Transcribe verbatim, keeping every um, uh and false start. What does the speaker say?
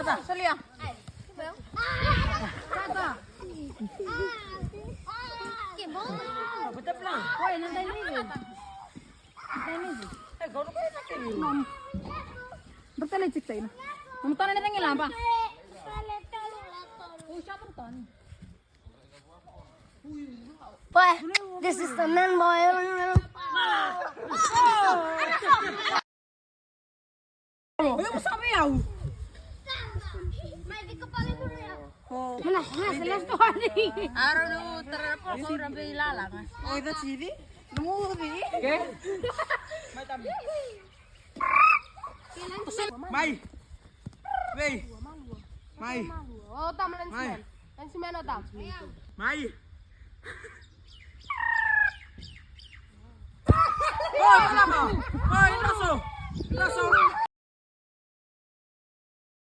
Solia. Bertale cik taina. Mama tona ni tangi lamba. Boy, this is the man boy. Oi, mo sabe au. Mana, mana, sila story. Aro lu tara pa ko ra be lala ma. Oi, da sidi. Lu di. Ke? Mai. Vei. Mai. O tam lan siman. Lan siman o tam. Mai. Oi, kalama. Oi, laso. Laso.